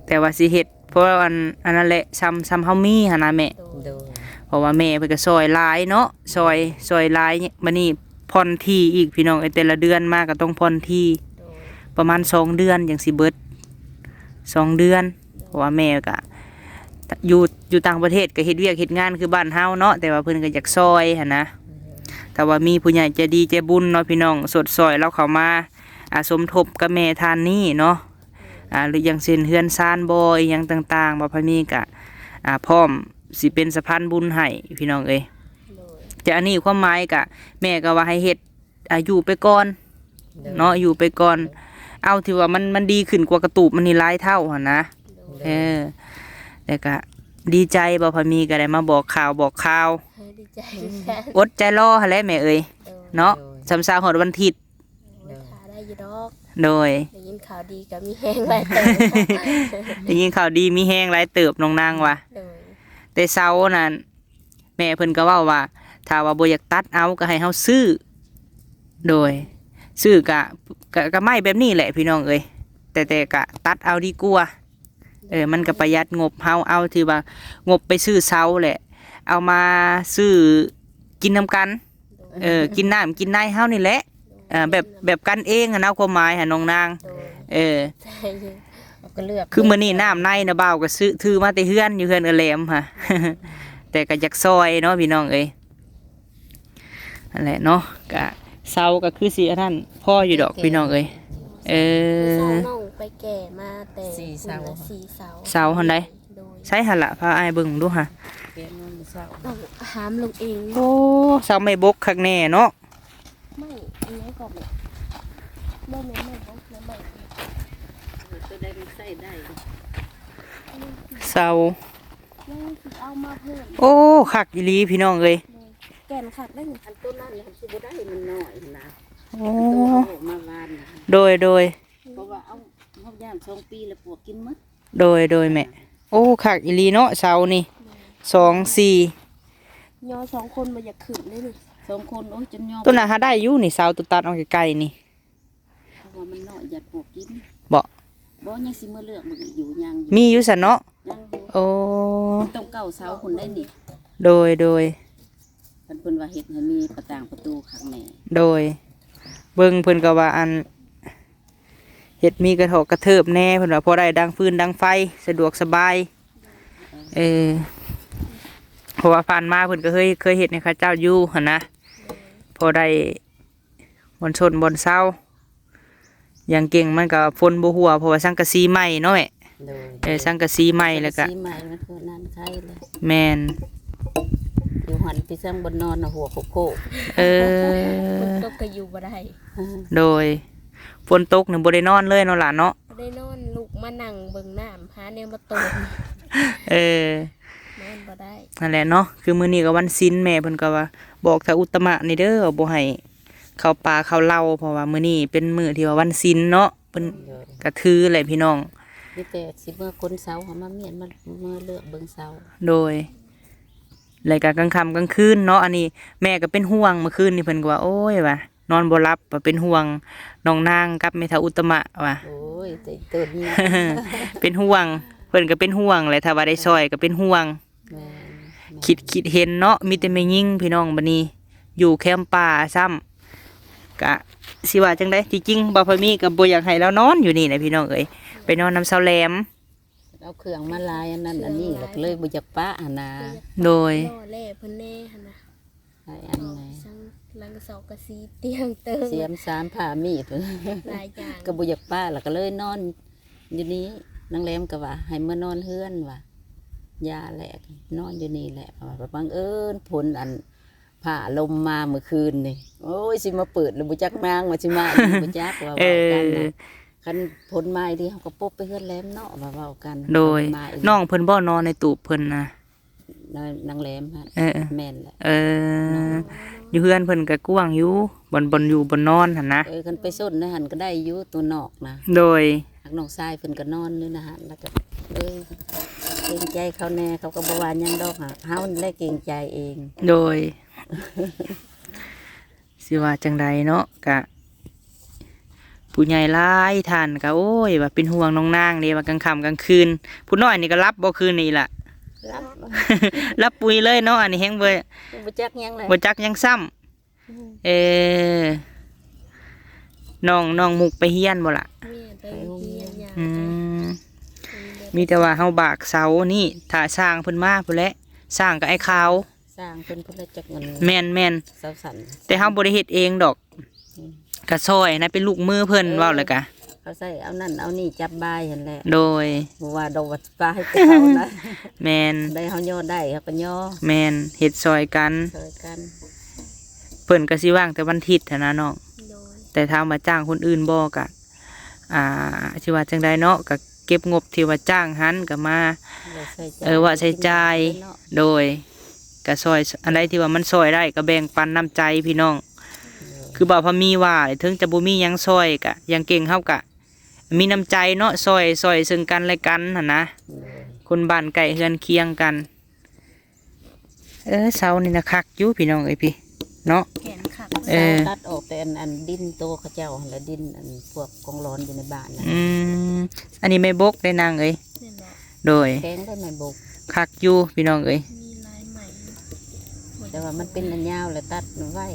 ແຕ່ວ່າຊິເຮັດ ເພາະວ່າ ອັນ ອັນນັ້ນແຫຼະ ຊ່ຳ ຊ່ຳເຮົາມີຫັ້ນນະແມ່ ໂດຍ ໂດຍ ເພາະວ່າແມ່ເພິ່ນກໍຊ່ອຍຫຼາຍເນາະ ຊ່ອຍ ຊ່ອຍຫຼາຍ ບັດນີ້ຜ່ອນທີ່ອີກ ພີ່ນ້ອງເອີຍ ແຕ່ລະເດືອນມາກໍຕ້ອງຜ່ອນທີ່ ໂດຍ ປະມານສອງເດືອນຈັ່ງຊິເບິດ ສອງເດືອນ ເພາະວ່າແມ່ກໍຢູ່ ຢູ່ຕ່າງປະເທດກໍເຮັດວຽກເຮັດງານຄືບ້ານເຮົາເນາະ ແຕ່ວ່າເພິ່ນກໍຢາກຊ່ອຍຫັ້ນນະ ໂດຍ ຖ້າວ່າມີຜູ້ໃຫຍ່ໃຈດີໃຈບຸນເນາະ ພີ່ນ້ອງ ສົດຊ່ອຍລາວເຂົ້າມາ ອ່າ ສົມທົບກັບແມ່ທ່ານນີ້ເນາະ ອ່າ ຫຼືຢ່າງເຊັ່ນເຮືອນຊານບໍ່ ອີ່ຫຍັງຕ່າງໆ ບໍ່ ໃຜມີກະ ອ່າ ພ້ອມຊິເປັນສະພານບຸນໃຫ້ ພີ່ນ້ອງເອີຍ ໂດຍ ແຕ່ອັນນີ້ຄວາມໝາຍກະ ແມ່ກໍວ່າໃຫ້ເຮັດ ອ່າ ຢູ່ໄປກ່ອນ ໂດຍ ເນາະ ຢູ່ໄປກ່ອນ ໂດຍ ເອົາທີ່ວ່າມັນ ມັນດີຂຶ້ນກວ່າກະຕູບມັນນີ້ຫຼາຍເທົ່າຫັ້ນນະ ໂດຍ ເອີ ແລ້ວກະດີໃຈບໍ່ ໃຜມີກໍໄດ້ມາບອກຂ່າວ ບອກຂ່າວ ເອີ ດີໃຈຄືກັນ ອົດໃຈລໍຫັ້ນແຫຼະແມ່ເອີຍ ໂດຍ ເນາະ ໂດຍ ຊ່ຳຊາຮອດວັນທິດ ໂດຍ ຖ້າໄດ້ຢູ່ດອກ ໂດຍ ໄດ້ຍິນຂ່າວດີກໍມີແຮງຫຼາຍເຕີບ ໄດ້ຍິນຂ່າວດີມີແຮງຫຼາຍເຕີບ ນ້ອງນາງວ່າ ໂດຍ ແຕ່ເສົານັ້ນ ແມ່ເພິ່ນກໍເວົ້າວ່າ ຖ້າວ່າບໍ່ຢາກຕັດເອົາກໍໃຫ້ເຮົາຊື້ ໂດຍ ຊື້ກະ ກະ ກະໄມ້ແບບນີ້ແຫຼະ ພີ່ນ້ອງເອີຍ ແຕ່ ແຕ່ກະຕັດເອົາດີກວ່າ ເອີ ມັນກໍປະຢັດງົບເຮົາ ເອົາທີ່ວ່າງົບໄປຊື້ເສົາແຫຼະ ເອົາມາຊື້ກິນນຳກັນ ເອີ ກິນນ້ຳກິນໃນເຮົານີ້ແຫຼະ ເອີ ແບບ ແບບກັນເອງຫັ້ນນະ ຄວາມໝາຍຫັ້ນນ້ອງນາງ ໂດຍ ເອີ ໃຊ່ ເຮົາກໍເລືອກ ຄືມື້ນີ້ນ້ຳໃນນະ ບ່າວກໍຊື້ ຖືມາແຕ່ເຮືອນ ຢູ່ເຮືອນເອື້ອຍແຫຼມຫັ້ນ ແຕ່ກໍຢາກຊ່ອຍເນາະ ພີ່ນ້ອງເອີຍ ຫັ້ນແຫຼະເນາະ ກະ ເສົາກໍຄືຊິອັນນັ້ນພໍຢູ່ດອກ ແກ່ ພີ່ນ້ອງເອີຍ. ເອີ ເສົານ້ອງໄປແກ່ມາແຕ່ ສີ່ເສົາ ພຸ້ນນະ ສີ່ເສົາ ເສົາຫັ້ນໃດ. ໂດຍ ໃສຫັ້ນລະ ພາອ້າຍເບິ່ງດູຫາ. ແກະມາມື້ເຊົ້າ ຕ້ອງຫາມລົງເອງ. ໂອ້ ເສົາໄມ້ບົກຄັກແນ່ເນາະ. ໄມ້ອີຫຍັງກໍແມ່ນ ບໍ່ແມ່ນໄມ້ບົກນະ ໄມ້ ເອີ ຕົວໃດມັນໃຊ້ໄດ້ ເສົາ ຍັງຊິເອົາມາເພີ່ມ. ໂອ້ ຄັກອີ່ຫຼີພີ່ນ້ອງເອີຍ. ໂດຍ ແກ່ນຄັກໄດ໋ນີ້. ອັນຕົວນັ້ນມັນຊິບໍ່ໄດ້ ມັນນ້ອຍຫັ້ນນະ. ໂອ້ ອັນໂຕເອົາອອກມາວານນະ. ໂດຍ ໂດຍ ເພາະວ່າເອົາ ເຮົາຢ້ານສອງປີແລ້ວປວກກິນໝົດ. ໂດຍ ໂດຍແມ່. ໂອ້ ຄັກອີ່ຫຼີເນາະ ເສົານີ້ ສອງ ສີ່ ຍໍສອງຄົນບໍ່ຢາກຂຶ້ນເດ້ນີ້. ສອງຄົນ ໂອ້ຍ ຈົນຍໍ ຕົວນັ້ນຫາໄດ້ຢູ່ນີ້ ເສົາຕົວຕັດອອກໄກໆນີ້. ເພາະວ່າມັນນ້ອຍ ຢ້ານປວກກິນ. ບໍ່ ບໍ່ ຍັງຊິມາເລືອກເບິ່ງອີກຢູ່ ຍັງຢູ່ ມີຢູ່ຊັ້ນເນາະ. ຍັງຢູ່. ໂອ້ ຕ້ອງເກົ້າເສົາພຸ້ນໄດ໋ນີ້. ໂດຍ ໂດຍ ຄັນເພິ່ນວ່າເຮັດໃຫ້ມີປະຕ່າງປະຕູຄັກແນ່. ໂດຍ ເບິ່ງເພິ່ນກໍວ່າອັນ ເຮັດມີກະຖອກກະເທີບແດ່ ເພິ່ນວ່າພໍໄດ້ດັງຟືນດັງໄຟ ສະດວກສະບາຍ. ເອີ ເພາະວ່າຜ່ານມາເພິ່ນກໍເຄີຍ ເຄີຍເຮັດໃຫ້ເຂົາເຈົ້າຢູ່ຫັ້ນນະ ພໍໄດ້ບ່ອນຊົນບ່ອນເຊົາ. ຢ່າງເກັ່ງມັນກໍຝົນບໍ່ຫົວ ເພາະວ່າສັງກະສີໃໝ່ເນາະແມ່. ໂດຍ ເອີ ສັງກະສີໃໝ່ແລ້ວກໍ ສັງກະສີໃໝ່ ມັນຄືນັ້ນໄຄເລີຍ. ແມ່ນ ຢູ່ຫັ້ນໄປສັງບ່ອນນອນນະ ຫົວໂຄກໆ. ເອີ ຝົນຕົກກໍຢູ່ບໍ່ໄດ້. ໂດຍ ຝົນຕົກນີ້ບໍ່ໄດ້ນອນເລີຍເນາະຫຼານເນາະ. ບໍ່ໄດ້ນອນ ລຸກມານັ່ງເບິ່ງນ້ຳ ຫາແນວມາຕົ້ມ. ເອີ ນອນບໍ່ໄດ້ ຫັ້ນແຫຼະເນາະ. ຄືມື້ນີ້ກໍວັນສິນ ແມ່ເພິ່ນກໍວ່າ ບອກທ້າວອຸດຕະມະນີ້ເດີ ບໍ່ໃຫ້ເຂົ້າປ່າເຂົ້າເຫຼົ່າ ເພາະວ່າມື້ນີ້ເປັນມື້ທີ່ວ່າວັນສິນເນາະ. ເພິ່ນ ໂດຍ ກະຖືແຫຼະພີ່ນ້ອງ. ມີແຕ່ຊິເມືອຂົນເສົາ ເອົາມາມ້ຽນ ມາ ມາເລືອກເບິ່ງເສົາ. ໂດຍ ແລ້ວກະກາງຄ່ຳກາງຄືນເນາະ. ອັນນີ້ແມ່ກໍເປັນຫ່ວງ ມື້ຄືນນີ້ເພິ່ນກໍວ່າ ໂອ້ຍ ວ່ານອນບໍ່ຫຼັບ ວ່າເປັນຫ່ວງນ້ອງນາງກັບແມ່ທ້າວອຸດຕະມະວ່າ. ໂອ້ຍ ແຕ່ຕົວນີ້ ເປັນຫ່ວງ ເພິ່ນກໍເປັນຫ່ວງແຫຼະ ຖ້າວ່າໄດ້ຊ່ອຍກໍເປັນຫ່ວງ. ແມ່ນ ຄິດ ຄິດເຫັນເນາະ ມີແຕ່ແມ່ຍິງພີ່ນ້ອງ. ບັດນີ້ຢູ່ແຄມປ່າຊ້ຳ ກະຊິວ່າຈັ່ງໃດ? ທີ່ຈິງບ່າວພາມີກໍບໍ່ຢາກໃຫ້ລາວນອນຢູ່ນີ້ນະພີ່ນ້ອງເອີຍ ໄປນອນນຳສາວແຫຼມ. ເອົາເຄື່ອງມາຫຼາຍ ອັນນັ້ນອັນນີ້ ແລ້ວກໍເລີຍບໍ່ຢາກປະຫັ້ນນະ. ໂດຍ ລໍແລ່ເພິ່ນແດ່ຫັ້ນນະ. ຫຼາຍອັນ ຫຼາຍ ສັງ ຫຼັງເສົາກະສີ ຕຽງເຕີງ ສຽມສາມ ຜ້າມີດ ຫຼາຍຢ່າງ ກໍບໍ່ຢາກປະ ແລ້ວກໍເລີຍນອນຢູ່ນີ້. ນາງແຫຼມກໍວ່າໃຫ້ມານອນເຮືອນວ່າ ຢ່າແຫຼະ ນອນຢູ່ນີ້ແຫຼະ. ບັງເອີນຝົນອັນ ຟ້າລົມມາມື້ຄືນນີ້ ໂອ້ຍ ຊິມາເປີດແລ້ວບໍ່ຈັກນາງວ່າຊິມາອີກບໍ່ຈັກ ວ່າ ເວົ້າກັນນະ. ເອີ ຄັນຝົນມາອີ່ຫຼີ ເຮົາກໍປົບໄປເຮືອນແຫຼມເນາະ ວ່າເວົ້າກັນ. ໂດຍ ນ້ອງເພິ່ນບໍ່ນອນໃນຕູບເພິ່ນນະ? ນາງແຫຼມຫັ້ນ. ເອີ ແມ່ນແຫຼະ. ເອີ ຢູ່ເຮືອນເພິ່ນກໍກວ້າງຢູ່ ບ່ອນ ບ່ອນຢູ່ບ່ອນນອນຫັ້ນນະ. ເອີ ຄັນໄປຊົນໃນຫັ້ນກໍໄດ້ຢູ່ ຕົວນອກນະ. ໂດຍ ຫາກນ້ອງຊາຍເພິ່ນກໍນອນຢູ່ໃນຫັ້ນ ແລ້ວກໍ ເອີ ເກງໃຈເຂົາແດ່ ເຂົາກໍບໍ່ວ່າຫຍັງດອກ. ຫາກເຮົາແຫຼະເກງໃຈເອງ. ໂດຍ ຊິວ່າຈັ່ງໃດເນາະ ກະຜູ້ໃຫຍ່ຫຼາຍທ່ານກະ ໂອ້ຍ ວ່າເປັນຫ່ວງນ້ອງນາງເດ້ ວ່າກາງຄ່ຳກາງຄືນ. ຜູ້ນ້ອຍນີ້ກໍຫຼັບບໍ່ຄືນນີ້ລະ? ຫຼັບ ຫຼັບປຸຍເລີຍເນາະ. ອັນນີ້ແຮງບໍ່ ບໍ່ຈັກຫຍັງເລີຍ ບໍ່ຈັກຫຍັງຊ້ຳ. ອືມ ເອີ ນ້ອງ ນ້ອງມຸກໄປຮຽນບໍ່ລະ? ແມ່ນ ໄປໂຮງຮຽນ. ອືມ ໄປໂຮງຮຽນ. ມີແຕ່ວ່າເຮົາບາກເສົານີ້ ຖ້າຊ່າງເພິ່ນມາພຸ້ນແຫຼະ ຊ່າງກໍອ້າຍຂາວ ຊ່າງເພິ່ນພຸ້ນລະຈັກເງິນ. ແມ່ນໆ ເສົາສັ້ນ ແຕ່ເຮົາບໍ່ໄດ້ເຮັດເອງດອກ. ອືມ ກະຊ່ອຍນະ ເປັນລູກມືເພິ່ນ. ເອີ ເວົ້າແລ້ວກະ ເຂົາໃຊ້ເອົານັ້ນເອົານີ້ຈັບບາຍຫັ້ນແຫຼະ. ໂດຍ ບໍ່ວ່າດອກວ່າປາໃຫ້ແຕ່ເຂົານະ. ແມ່ນ ໄດ້ເຮົາຍໍໄດ້ເຮົາກໍຍໍ. ແມ່ນ ເຮັດຊ່ອຍກັນ ຊ່ອຍກັນ. ເພິ່ນກໍຊິວ່າງແຕ່ວັນທິດຫັ້ນນະນ້ອງ. ໂດຍ ແຕ່ຖາມວ່າຈ້າງຄົນອື່ນບໍ່ ກະ ອ່າ ຊິວ່າຈັ່ງໃດເນາະ ກະເກັບງົບທີ່ວ່າຈ້າງຫັ້ນກໍມາ ເອີ ໄວ້ໃຊ້ຈ່າຍ ເອີ ໄວ້ໃຊ້ຈ່າຍເນາະ. ໂດຍ ກະຊ່ອຍ ອັນໃດທີ່ວ່າມັນຊ່ອຍໄດ້ກໍແບ່ງປັນນ້ຳໃຈພີ່ນ້ອງ. ໂດຍ ຄືບ່າວພາມີວ່າ ເຖິງຈະບໍ່ມີຫຍັງຊ່ອຍ ກະຢ່າງເກັ່ງເຮົາກະມີນ້ຳໃຈເນາະ ຊ່ອຍ ຊ່ອຍເຊິ່ງກັນແລະກັນຫັ້ນນະ. ໂດຍ ຄົນບ້ານໃກ້ເຮືອນຄຽງກັນ. ເອີ ເສົານີ້ນະຄັກຢູ່ພີ່ນ້ອງເອີຍ ພີ່ເນາະ ແກ່ນຄັກ. ເອີ ຕັດອອກແຕ່ອັນ ອັນດິນໂຕເຂົາເຈົ້າຫັ້ນລະ ດິນອັນພວກກອງຫຼອນຢູ່ໃນບ້ານນະ. ອືມ ອັນນີ້ໄມ້ບົກເດ້ນາງເອີຍ. ແມ່ນບໍ່? ໂດຍ ແຂງໄດ້ໄມ້ບົກ ຄັກຢູ່ພີ່ນ້ອງເອີຍ. ມີຫຼາຍໄມ້ ແຕ່ວ່າມັນເປັນອັນຍາວແລ້ວຕັດໄວ້.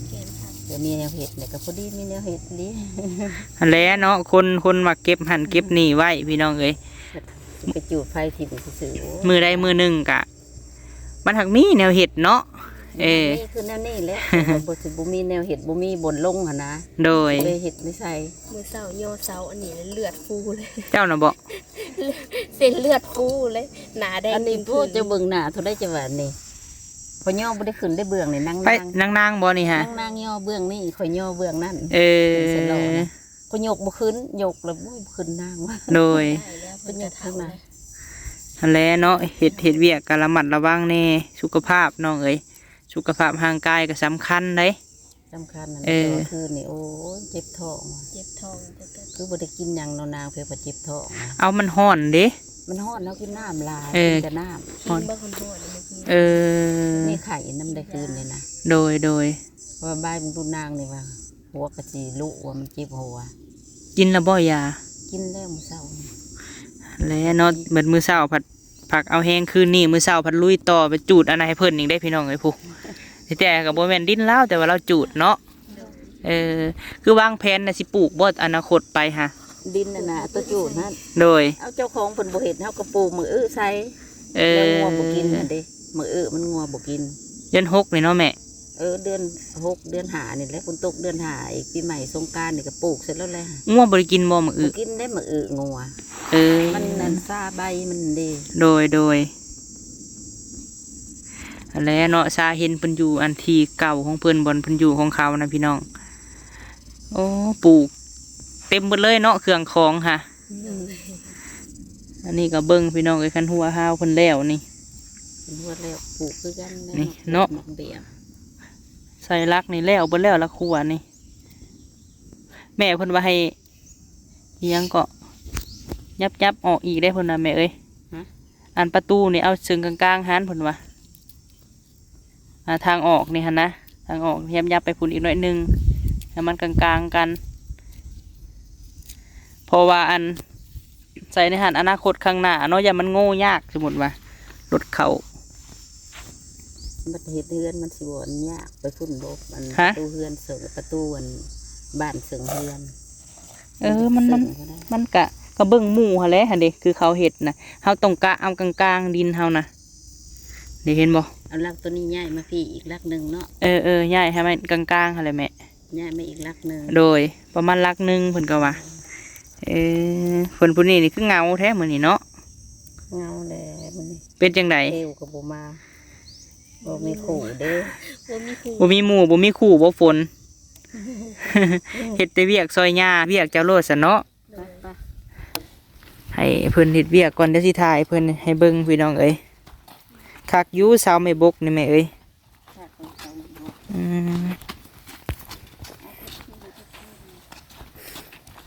ແກ່ນຄັກ ແຕ່ມີແນວເຮັດແລ້ວກໍພໍດີ ມີແນວເຮັດດີ. ຫັ້ນແຫຼະເນາະ ຄົນ ຄົນມັກເກັບຫັ້ນເກັບນີ້ໄວ້ພີ່ນ້ອງເອີຍ. ໄປຈູດໄຟຖິ້ມຊື່ໆ. ໂອ້ຍ ມື້ໃດມື້ໜຶ່ງກະ ມັນຫາກມີແນວເຮັດເນາະ. ເອີ ນີ້ຄືແນວນີ້ແຫຼະ ບໍ່ຊິບໍ່ມີແນວເຮັດ ບໍ່ມີບ່ອນລົງຫັ້ນນະ ໂດຍ ຊິໄປເຮັດຢູ່ໃສ? ມື້ເຊົ້າຍໍເສົາອັນນີ້ເລືອດຟູເລີຍ ເຈົ້ານະບໍ? ເສັ້ນເລືອດຟູເລີຍ ໜ້າແດງ ອັນນີ້ຜູ້ເຈົ້າເບິ່ງໜ້າເທົ່າໃດຈະວ່ານີ້ ຂ້ອຍຍໍບໍ່ໄດ້ຂຶ້ນໄດ້ເບື້ອງນີ້ ນາງ ໄປ ນາງ ນາງໆບໍນີ້ຫະ? ນາງໆຍໍເບື້ອງນີ້ ຂ້ອຍຍໍເບື້ອງນັ້ນ ເອີ ຂ້ອຍຍົກບໍ່ຂຶ້ນ ຍົກແລ້ວ ໂອ້ຍ ບໍ່ຂຶ້ນນາງວ່າ ໂດຍ ໄດ້ແລ້ວ ເພິ່ນກໍເຖົ້າແລ້ວ ຫັ້ນແຫຼະເນາະ ເຮັດ ເຮັດວຽກກໍລະມັດລະວັງແດ່ ສຸຂະພາບນ້ອງເອີຍ ສຸຂະພາບຮ່າງກາຍກໍສຳຄັນເດ້ ສຳຄັນນັ້ນ ເອີ ແຕ່ວ່າຄືນນີ້ ໂອ້ຍ ເຈັບທ້ອງ ເຈັບທ້ອງ ຄືບໍ່ໄດ້ກິນຫຍັງເນາະນາງ ເພາະວ່າເຈັບທ້ອງນະ ເອົາ ມັນຮ້ອນເດ້ ມັນຮ້ອນ ເຮົາກິນນ້ຳຫຼາຍ ເອີ ກິນແຕ່ນ້ຳ ຮ້ອນ ກິນບໍ່ຮ້ອນໆ ເມື່ອຄືນ ເອີ ມີໄຂ້ນຳໄດ້ຄືນນີ້ນະ ໂດຍ ໂດຍ ເພາະວ່າບາຍເບິ່ງດູນາງນີ້ວ່າ ຫົວກະຊິລຸວ່າມັນເຈັບຫົວ ກິນແລ້ວບໍ່ຢາ? ກິນແລ້ວມື້ເຊົ້ານີ້ ແລ້ວເນາະ ບັດມື້ເຊົ້າພັດ ພັກເອົາແຮງຄືນນີ້ ມື້ເຊົ້າພັດລຸຍຕໍ່ໄປຈູດອັນນັ້ນໃຫ້ເພິ່ນອີກເດ້ພີ່ນ້ອງເອີຍ ຜູ້ ແຕ່ກໍບໍ່ແມ່ນດິນລາວ ແຕ່ວ່າລາວຈູດເນາະ ເອີ ຄືວາງແຜນນະ ຊິປູກບໍ່ອະນາຄົດໄປຫະ? ດິນນັ້ນນະ ຕົວຈູດຫັ້ນ ໂດຍ ເອົາ ເຈົ້າຂອງເພິ່ນບໍ່ເຮັດ ເຮົາກໍປູກໝາກອຶໃສ່ ເອີ ແລ້ວງົວບໍ່ກິນຫັ້ນເດ້ ໝາກອຶມັນງົວບໍ່ກິນ ເດືອນຫົກນີ້ເນາະແມ່? ເອີ ເດືອນຫົກ ເດືອນຫ້ານີ້ແຫຼະ ຝົນຕົກເດືອນຫ້າອີກ ປີໃໝ່ສົງການນີ້ກໍປູກເສັດແລ້ວແຫຼະ ງົວບໍ່ໄດ້ກິນບໍ່ໝາກອຶ? ບໍ່ກິນເດ້ໝາກອຶງົວ ເອີ ມັນອັນຊາໃບມັນເດ້ ໂດຍ ໂດຍ ຫັ້ນແຫຼະເນາະ ຊາເຫັນເພິ່ນຢູ່ອັນທີ່ເກົ່າຂອງເພິ່ນ ບ່ອນເພິ່ນຢູ່ຂອງເຂົານະພີ່ນ້ອງ ໂອ້ ປູກເຕັມເບິດເລີຍເນາະ ເຄື່ອງຂອງຫະ ໂດຍ ອັນນີ້ກໍເບິ່ງພີ່ນ້ອງເອີຍ ຄັນຫົວຮາວເພິ່ນແລ້ວນີ້ ຫົວແລ້ວປູກຄືກັນ ນີ້ເນາະ ໝາກເບ້ຍ ໃສ່ຫຼັກນີ້ແລ້ວເບິດແລ້ວ ຫຼັກຫົວນີ້ ແມ່ເພິ່ນວ່າໃຫ້ ອີຫຍັງເກາະ ຫຍັບໆອອກອີກເດ້ເພິ່ນວ່າແມ່ເອີຍ ຮະ ອັນປະຕູນີ້ເອົາເຊິ່ງກາງໆຫັ້ນເພິ່ນວ່າ ອ່າ ທາງອອກນີ້ຫັ້ນນະ ທາງອອກຫຍັບໆໄປພຸ້ນອີກໜ້ອຍໜຶ່ງ ໃຫ້ມັນກາງໆກັນ ເພາະວ່າອັນ ໃສ່ໃນຫັ້ນ ອະນາຄົດຂ້າງໜ້າເນາະ ຢ້ານມັນໂງ່ຍາກ ສົມມຸດວ່າລົດເຂົ້າ ບັດເຮັດເຮືອນມັນຊິບໍ່ຍາກໄປພຸ້ນບໍ່ ອັນ ຮະ ປະຕູເຮືອນເຊິ່ງ ປະຕູອັນບ້ານເຊິ່ງເຮືອນ ເອີ ມັນ ມັນ ເຊິ່ງກໍໄດ້ ມັນກະ ກະເບິ່ງໝູ່ຫັ້ນແຫຼະ ຫັ້ນເດ້ ຄືເຂົາເຮັດນະ ເຮົາຕ້ອງກະເອົາກາງໆດິນເຮົານະ ນີ້ເຫັນບໍ່? ເອົາຫຼັກໂຕນີ້ຍ້າຍມາພີ້ອີກຫຼັກໜຶ່ງເນາະ ເອີໆ ຍ້າຍໃຫ້ມັນກາງໆຫັ້ນແຫຼະແມ່ ຍ້າຍມາອີກຫຼັກໜຶ່ງ ໂດຍ ປະມານຫຼັກໜຶ່ງເພິ່ນກໍວ່າ ເອີ ເພິ່ນຜູ້ນີ້ນີ້ຄືເຫງົາແທ້ມື້ນີ້ເນາະ ເຫງົາແຫຼະມື້ນີ້ ເປັນຈັ່ງໃດ? ເອວກໍບໍ່ມາ ບໍ່ມີຄູ່ເດ້ ບໍ່ມີຄູ່ ບໍ່ມີໝູ່ ບໍ່ມີຄູ່ບໍ່ຝົນ ເຮັດແຕ່ວຽກຊ່ອຍຍ່າ ວຽກເຈົ້າໂລດຊັ້ນເນາະ ໄປ ໄປ ໃຫ້ເພິ່ນເຮັດວຽກກ່ອນ ດຽວຊິຖ່າຍໃຫ້ເພິ່ນໃຫ້ເບິ່ງພີ່ນ້ອງເອີຍ ຄັກຢູ່ຊາວແມ່ບົກນີ້ແມ່ເອີຍ ອືມ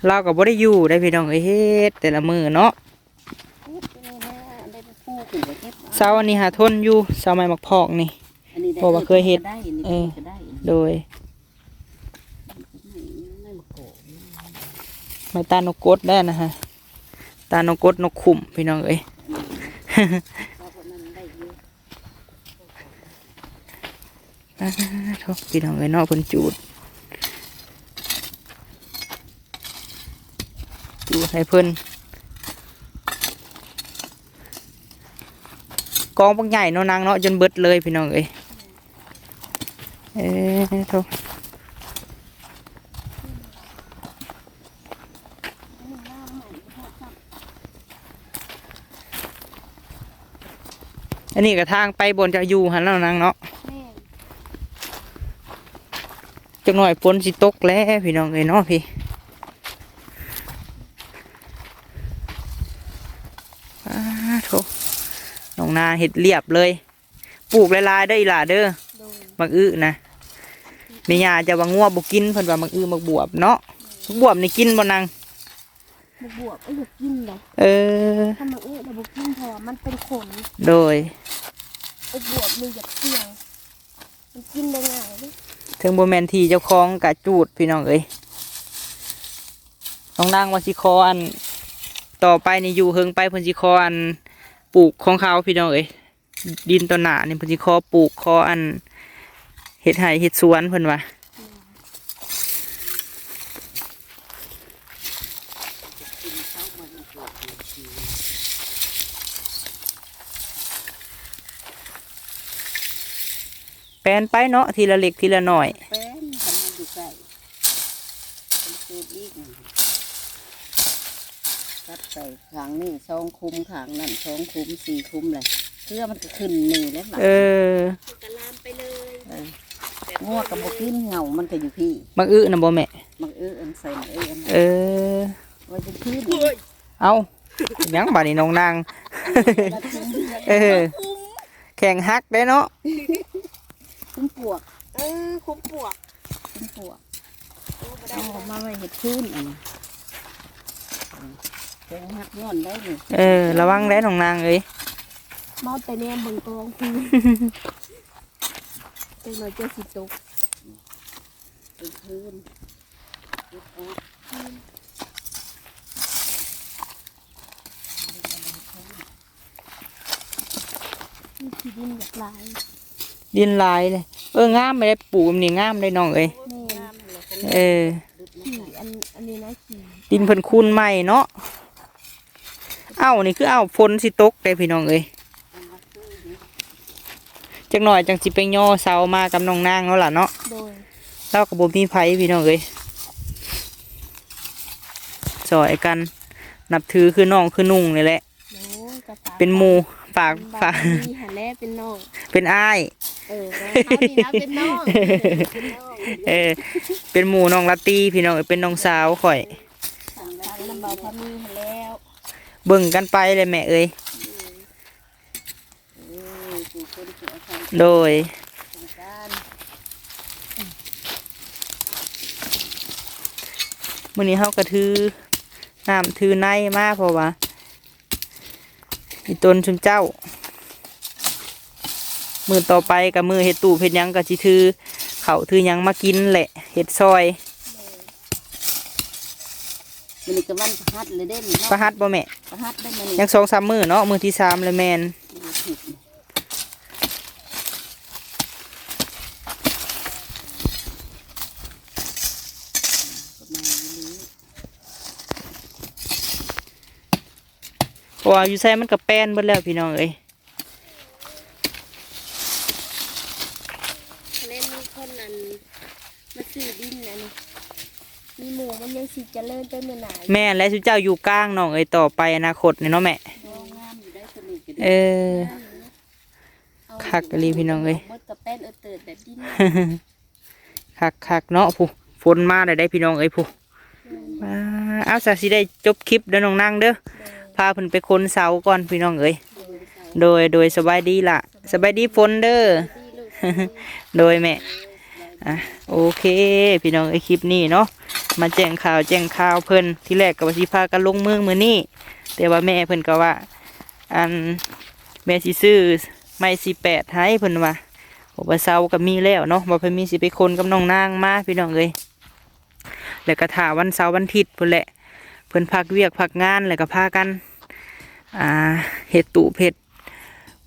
ລາວກໍບໍ່ໄດ້ຢູ່ໄດ໋ພີ່ນ້ອງເອີຍ ເຮັດແຕ່ລະມື້ເນາະ ເສົາອັນນີ້ຫາທົນຢູ່ ເສົາໄມ້ໝາກພອກນີ້ ເພາະວ່າເຄີຍເຮັດ ເອີ ໂດຍ ໄມ້ຕານນົກກົດແດ່ນະຮະ ຕານນົກກົດນົກຂຸ້ມພີ່ນ້ອງເອີຍ ອາ ໂທ້ ພີ່ນ້ອງເອີຍເນາະ ເພິ່ນຈູດ ຈູດໃຫ້ເພິ່ນ ກອງບັກໃຫຍ່ເນາະນາງເນາະ ຈົນເບິດເລີຍພີ່ນ້ອງເອີຍ ເອີ ໂທ້ ອັນນີ້ກໍທາງໄປບ່ອນເຈົ້າຢູ່ຫັ້ນແລ້ວນາງເນາະ ແມ່ນ ຈັກໜ້ອຍຝົນຊິຕົກແລ້ວພີ່ນ້ອງເອີຍເນາະ ພີ້ ອາ ໂທ້ ນ້ອງນາເຮັດລຽບເລີຍ ປູກຫຼາຍໆເດີອີ່ຫຼ້າເດີ ໂດຍ ໝາກອຶນະ ແມ່ຍ່າເຈົ້າວ່າງົວບໍ່ກິນ ເພິ່ນວ່າໝາກອຶໝາກບວບເນາະ ໝາກບວບນີ້ກິນບໍ່ນາງ? ໝາກບວບກໍຢາກກິນເດ້ ເອີ ຖ້າໝາກອຶນະບໍ່ກິນ ເພາະວ່າມັນເປັນຂົນ ໂດຍ ໝາກບວບນີ້ຢາກສ່ຽງ ມັນກິນໄດ້ງ່າຍເດ້ ເຖິງບໍ່ແມ່ນທີ່ເຈົ້າຂອງກະຈູດພີ່ນ້ອງເອີຍ ນ້ອງນາງວ່າຊິຂໍອັນ ຕໍ່ໄປນີ້ຢູ່ເຫິງໄປ ເພິ່ນຊິຂໍອັນ ປູກຂອງເຂົາພີ່ນ້ອງເອີຍ ດິນຕໍ່ໜ້ານີ້ເພິ່ນຊິຂໍປູກ ຂໍອັນ ເຮັດໄຮ່ເຮັດສວນເພິ່ນວ່າ. ແປນໄປເນາະ ທີລະເລັກທີລະນ້ອຍ. ແປນ ຄັນມັນຢູ່ໃກ້ ມັນເກີດອີກ ຕັດໃສ່ຂ້າງນີ້ສອງຂຸມ ຂ້າງນັ້ນສອງຂຸມ ສີ່ຂຸມແຫຼະ ເຄືອມັນກໍຂຶ້ນນີ້ແຫຼະ. ເອີ ມັນກໍລາມໄປເລີຍ. ເອີ ງົວກໍບໍ່ກິນ ເຫງົາມັນກໍຢູ່ພີ້. ໝາກອຶນະບໍ່ແມ່? ໝາກອຶອັນໃສ່ໝາກອຶອັນ ເອີ ໄວ້ຢູ່ພີ້. ເອົ້າ ຫຍັງບາດນີ້ນ້ອງນາງ? ເອີ ແຂ້ງຫັກເດ້ເນາະ. ຂຸມປວກ ເອີ ຂຸມປວກ ຂຸມປວກ. ໂອ້ ບໍ່ໄດ້ ເອົາມາໄວ້ເຮັດພື້ນອັນນີ້ ແຂ້ງຫັກຍ້ອນໄດ້ນີ້. ເອີ ລະວັງໄດ້ນ້ອງນາງເອີຍ. ເມົາແຕ່ແນມເບິ່ງກອງພື້ນ ຈັກໜ່ອຍເຈົ້າຊິຕົກ. ເປັນພື້ນ ເຮັດອອກ. ນີ້ຂີ້ດິນຢາກຫຼາຍ ດິນຫຼາຍເລີຍ. ເອີ ງາມເດ້ ປູກແບບນີ້ງາມເດ້ນ້ອງເອີຍ. ແມ່ນ ເອີ ຂີ້ອັນ ອັນນີ້ນະ ຂີ້ ດິນເພິ່ນຄູນໃໝ່ເນາະ. ເອົ້າ ນີ້ຄື ເອົ້າ ຝົນຊິຕົກເດ້ພີ່ນ້ອງເອີຍ. ຈັກໜ່ອຍຈັ່ງຊິໄປຍໍເສົາມາກັບນ້ອງນາງເນາະຫຼະເນາະ. ໂດຍ ລາວກໍບໍ່ມີໃຜພີ່ນ້ອງເອີຍ ຊ່ອຍກັນ ນັບຖືຄືນ້ອງຄືນຸ່ງນີ້ແຫຼະ. ໂດຍ ກໍຕາມ ເປັນໝູ່ ຝາກ ເປັນບ່າວ ຝາກ ມີຫັ້ນແຫຼະ ເປັນນ້ອງ ເປັນອ້າຍ. ເອີ ເປັນນ້ອງ ເປັນໝູ່ນ້ອງລາຕີພີ່ນ້ອງເອີຍ ເປັນນ້ອງສາວຂ້ອຍ. ເອີ ນຳບ່າວພາມີຫັ້ນແລ້ວ ເບິ່ງກັນໄປແຫຼະແມ່ເອີຍ. ໂດຍ ມື້ນີ້ເຮົາກໍຖືນ້ຳຖືໃນມາ ເພາະວ່າອີ່ຕົນຊຸມເຈົ້າ ມື້ຕໍ່ໄປກໍມື້ເຮັດຕູບເຮັດຫຍັງ ກໍຊິຖືເຂົ້າຖືຫຍັງມາກິນແຫຼະ ເຮັດຊ່ອຍ. ມື້ນີ້ກໍວັນພະຫັດເລີຍເດ້ນີ້ເນາະ. ພະຫັດບໍ່ແມ່? ພະຫັດໄດ້ມື້ນີ້ ຍັງສອງສາມມື້ເນາະ ມື້ທີສາມແລ້ວແມ່ນ. ເພາະວ່າຢູ່ໃສມັນກໍແປນເບິດແລ້ວພີ່ນ້ອງເອີຍ. ແມ່ນມີຄົນອັນມາຊື້ດິນອັນນີ້ ມີໝູ່ມັນຍັງຊິຈະເລີນໄປມື້ໜ້າ. ແມ່ນແຫຼະ ຊຸມເຈົ້າຢູ່ກາງນ້ອງເອີຍ ຕໍ່ໄປອະນາຄົດນີ້ເນາະແມ່. ເອີ ຄັກອີ່ຫຼີພີ່ນ້ອງເອີຍ ຄັກໆເນາະ. ພຸ້ນ ຝົນມາແລ້ວເດ້ພີ່ນ້ອງເອີຍ ພຸ້ນ. ອ່າ ເອົາ ສະ ຊິໄດ້ຈົບຄລິບເດີນ້ອງນາງເດີ ພາເພິ່ນໄປຂົນເສົາກ່ອນພີ່ນ້ອງເອີຍ. ໂດຍ ໂດຍ ສະບາຍດີລະ ສະບາຍດີຝົນເດີ. ໂດຍແມ່ ອ່ະ ໂອເຄພີ່ນ້ອງເອີຍ ຄລິບນີ້ເນາະ ມາແຈ້ງຂ່າວແຈ້ງຂ່າວເພິ່ນ. ທີແລກກໍວ່າຊິພາກັນລົງເມືອງມື້ນີ້ ແຕ່ວ່າແມ່ເພິ່ນກໍວ່າ ອັນ ແມ່ຊິຊື້ໄມ້ສີ່ແປດໃຫ້ເພິ່ນວ່າ ເພາະວ່າເສົາກໍມີແລ້ວເນາະ ບໍ່ໄປມີຊິໄປຂົນກັບນ້ອງນາງມາພີ່ນ້ອງເອີຍ. ແລ້ວກໍຖ້າວັນເສົາວັນທິດພຸ້ນແຫຼະ ເພິ່ນພັກວຽກພັກງານ ແລ້ວກໍພາກັນ ອ່າ ເຮັດຕູບເຮັດ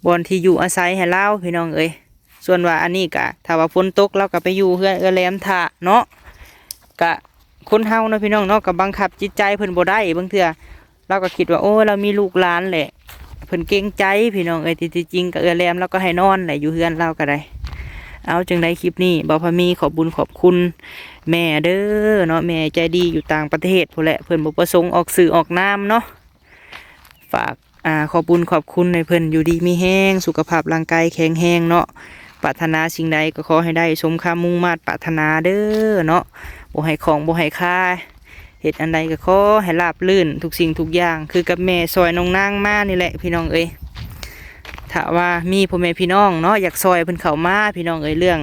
ບ່ອນທີ່ຢູ່ອາໄສໃຫ້ລາວພີ່ນ້ອງເອີຍ. ສ່ວນວ່າອັນນີ້ກະ ຖ້າວ່າຝົນຕົກລາວກໍໄປຢູ່ເຮືອນເອື້ອຍແຫຼມຖ້າເນາະ. ກະຄົນເຮົາເນາະພີ່ນ້ອງເນາະ ກໍບັງຄັບຈິດໃຈເພິ່ນບໍ່ໄດ້ ບາງເທື່ອ ລາວກໍຄິດວ່າ ໂອ້ ລາວມີລູກຫຼານແຫຼະ ເພິ່ນເກງໃຈພີ່ນ້ອງເອີຍ. ທີ່ ທີ່ຈິງກໍເອື້ອຍແຫຼມລາວກໍໃຫ້ນອນແຫຼະ ຢູ່ເຮືອນລາວກໍໄດ້. ເອົາ ຈັ່ງໃດຄລິບນີ້ ບ່າວພາມີຂອບບຸນຂອບຄຸນແມ່ເດີເນາະ ແມ່ໃຈດີຢູ່ຕ່າງປະເທດພຸ້ນແຫຼະ ເພິ່ນບໍ່ປະສົງອອກຊື່ອອກນາມເນາະ. ຝາກ ອ່າ ຂອບບຸນຂອບຄຸນໃຫ້ເພິ່ນຢູ່ດີມີແຮງ ສຸຂະພາບຮ່າງກາຍແຂງແຮງເນາະ. ປາດຖະໜາສິ່ງໃດກໍຂໍໃຫ້ໄດ້ສົມຄຳມຸ່ງມາດປາດຖະໜາເດີເນາະ ບໍ່ໃຫ້ຂ້ອງບໍ່ໃຫ້ຄາ. ເຮັດອັນໃດກໍຂໍໃຫ້ລາບລື່ນທຸກສິ່ງທຸກຢ່າງ ຄືກັບແມ່ຊ່ອຍນ້ອງນາງມານີ້ແຫຼະພີ່ນ້ອງເອີຍ. ຖ້າວ່າມີພໍ່ແມ່ພີ່ນ້ອງເນາະ ຢາກຊ່ອຍເພິ່ນເຂົ້າມາພີ່ນ້ອງເອີຍ ເລື່ອງ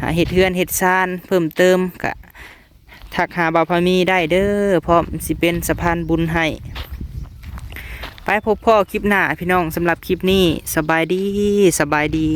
ອ່າ ເຮັດເຮືອນເຮັດຊານເພີ່ມເຕີມ ກະທັກຫາບ່າວພາມີໄດ້ເດີ ພ້ອມຊິເປັນສະພານບຸນໃຫ້. ໄປພົບພໍ້ຄລິບໜ້າພີ່ນ້ອງ ສຳລັບຄລິບນີ້ ສະບາຍດີ ສະບາຍດີ.